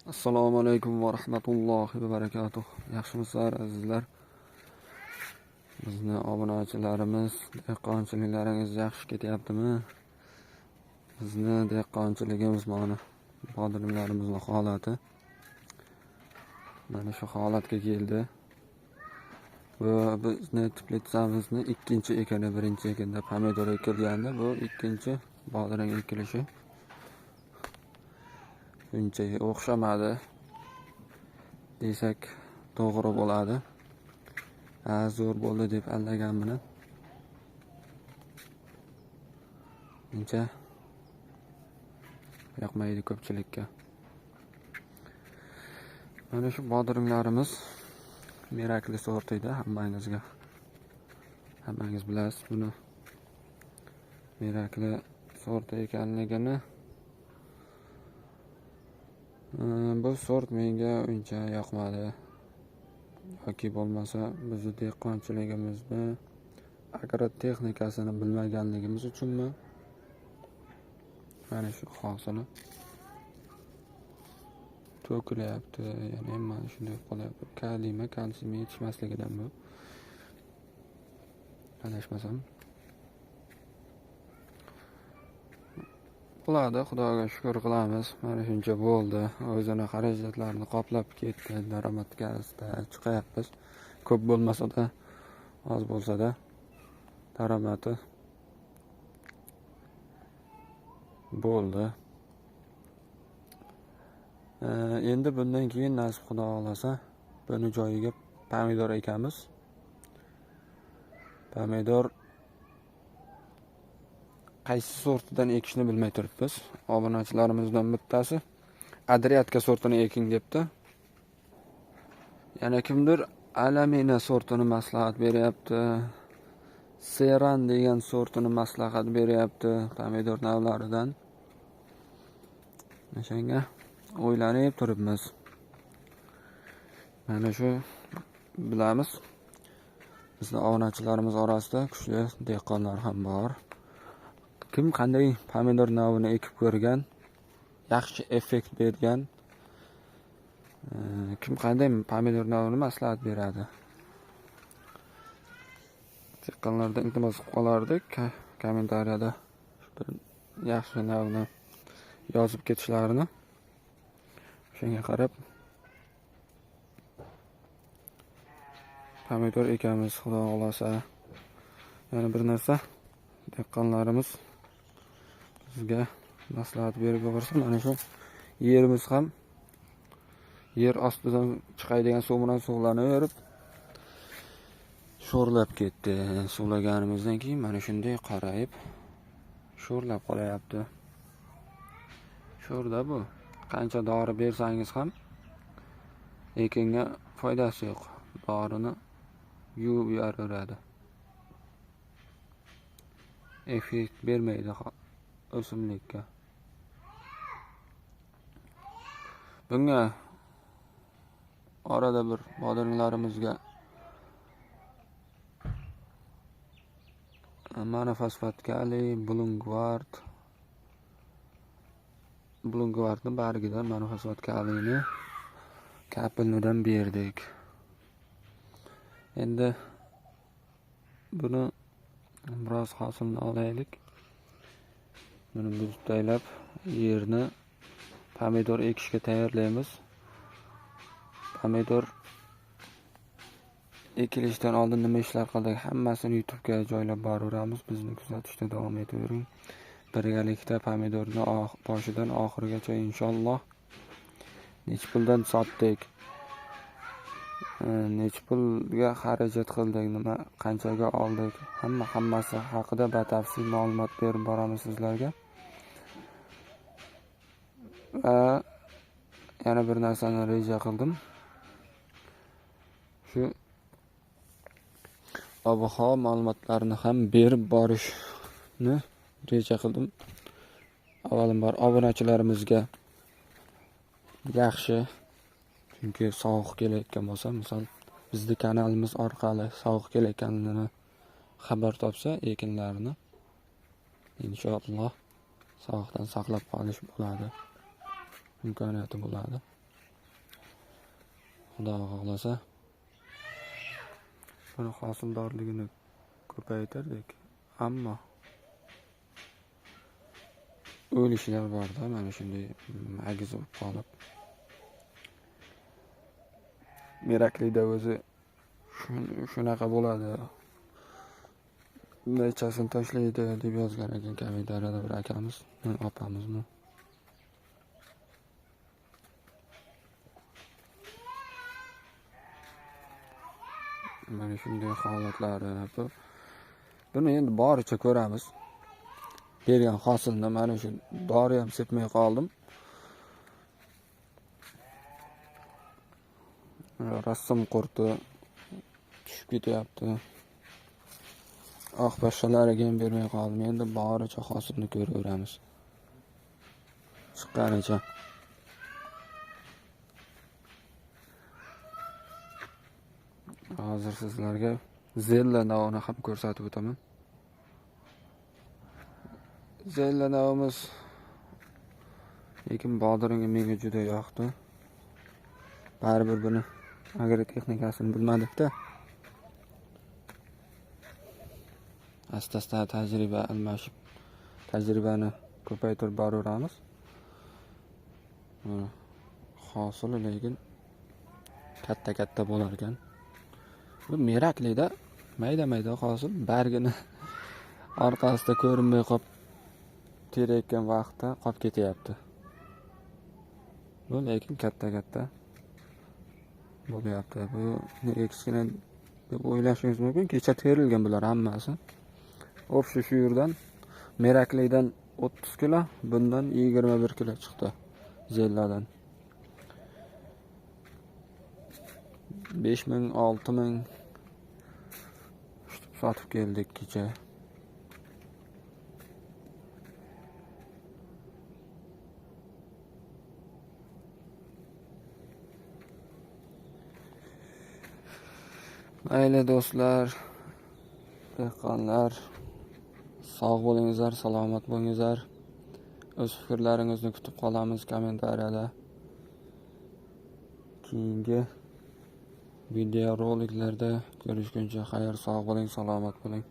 Assalomu alaykum va rahmatullohi va barakatuh. Yaxshimisizlar, azizlar? Bizni obunachilarimiz, dehqonchiliklaringiz yaxshi ketyaptimi? Bizni dehqonchiligimiz, mana bodringlarimizni holati mana shu holatga keldi. Bu bizni teplitsamizni ikkinchi ekini, birinchi ekinda pomidor ekilgandi, bu ikkinchi bodring ekilishi. Buncha o'xshamadi desak to'g'ri bo'ladi. Ha, zo'r bo'ldi deb aldagan buni. Buncha yoqmaydi ko'pchilikka. Mana shu bodringlarimiz Mirakli sorti edi, hammangiz bilasiz buni Mirakli sorti ekanligini. Bu sort menga uncha yoqmadi. Yoki bo'lmasa bizni dehqonchiligimizni agrotexnikasini bilmaganligimiz uchunmi? Mana shu hosili to'kilyapti, ya'ni mana shunday qolyapti. Kaliymi, kalsiymi yetishmasligidan bu. Adashmasam. Bo'ladi, Xudoga shukr qilamiz. Mana shuncha bo'ldi. O'zini xarajatlarini qoplab ketdi. Daromadga chiqayapmiz. Ko'p bo'lmasa-da, oz bo'lsa-da daromadi bo'ldi. Endi bundan keyin nasib Xudo xolasa buni joyiga pomidor ekamiz. Pomidor qaysi sortidan ekishni bilmay turibmiz. Obunachilarimizdan bittasi Adriatka sortini eking debdi. Yana kimdir Alamina sortini maslahat beryapti. Seran degan sortini maslahat beryapti pomidor navlaridan. O'shanga o'ylanib turibmiz. Mana shu bilamiz. Bizni obunachilarimiz orasida kuchli dehqonlar ham bor. Kim qanday pomidor navini ekib ko'rgan, yaxshi effekt bergan, kim qanday pomidor navini maslahat beradi? Dehqonlardan iltimos qilib qolardik, kommentariyada bir yaxshi navni yozib ketishlarini. Shunga qarab pomidor ekamiz, Xudo xolasa. Yana bir narsa, dehqonlarimiz bizga maslahat berib borsa, mana shu yerimiz ham yer ostidan chiqadigan suv bilan suvlanaverib sho'rlab ketdi. Suvlaganimizdan keyin mana shunday qarayib sho'rlab qolyapti. Sho'rda bu. Qancha dori bersangiz ham ekinga foydasi yo'q. Dorini yuvib yuboradi. Effekt bermaydi o'simlikka. Bunga orada bir bodringlarimizga monofosfat kaliy, Blumgvardni bargidan monofosfat kaliyni kapilnidan berdik. Endi buni biroz hosilni olaylik. Buni buzib yerni pomidor ekishga tayyorlaymiz. Pomidor ekilishidan oldin nima ishlar qildik, hammasini YouTube'ga joylab boraveramiz. Bizni kuzatishda davom etavering. Birgalikda pomidorni boshidan oxirigacha inshaalloh necha puldan sotdik, necha pulga xarajat qildik, nima qanchaga oldik, hammasi haqida batafsil ma'lumot berib boramiz sizlarga. Va yana bir narsani reja qildim. Shu ob-havo ma'lumotlarini ham berib borishni reja qildim. Avvalambor obunachilarimizga yaxshi, chunki sovuq kelayotgan bo'lsa, misol bizni kanalimiz orqali sovuq kelayotganini xabar topsa ekinlarni inshaalloh sovuqdan saqlab qolish bo'ladi, imkoniyati bo'ladi. Xudo xohlasa buni hosildorligini ko'paytirdik, ammo o'lishlar borda, mana shunday agiz bo'lib qolib. Meraklida o'zi shunaqa bo'ladi, nechasini tashlaydi deb yozgan ekan kommentariyada bir akamiz, opamizmi. Mana shunday holatlari. Buni endi boricha ko'ramiz. Bergan hosilni mana shu dori ham sepmay qoldim. Rasm qurti tushib ketyapti. Oq pashshalariga ham bermay qoldim. Endi boricha hosilni ko'raveramiz. Chiqqanicha. Hozir sizlarga zella navini ham ko'rsatib o'taman. Zella navimiz lekin bodringi menga juda yoqdi. Baribir buni agrotexnikasini bilmadik-da. Asta-asta tajriba almashib, tajribani ko'paytirib boraveramiz. Hosili lekin katta-katta bo'lar ekan. Bu meraklida mayda-mayda hosil, bargini orqasida ko'rinmay qolib terayotgan vaqtda qolib ketyapti. Bu lekin katta-katta bo'lyapti. Bu nega kichkina deb o'ylashingiz mumkin. Kecha terilgan bular hammasi. Общий shu yerdan meraklidan 30 kilo, bundan 21 kilo chiqdi zelladan. 5000, 6000 sotib keldik kecha. Mayli do'stlar, dehqonlar, sog' bo'lingizlar, salomat bo'lingizlar. O'z fikrlaringizni kutib qolamiz kommentariyada. Keyingi video roliklarda ko'rishguncha xayr, sog' bo'ling, salomat bo'ling.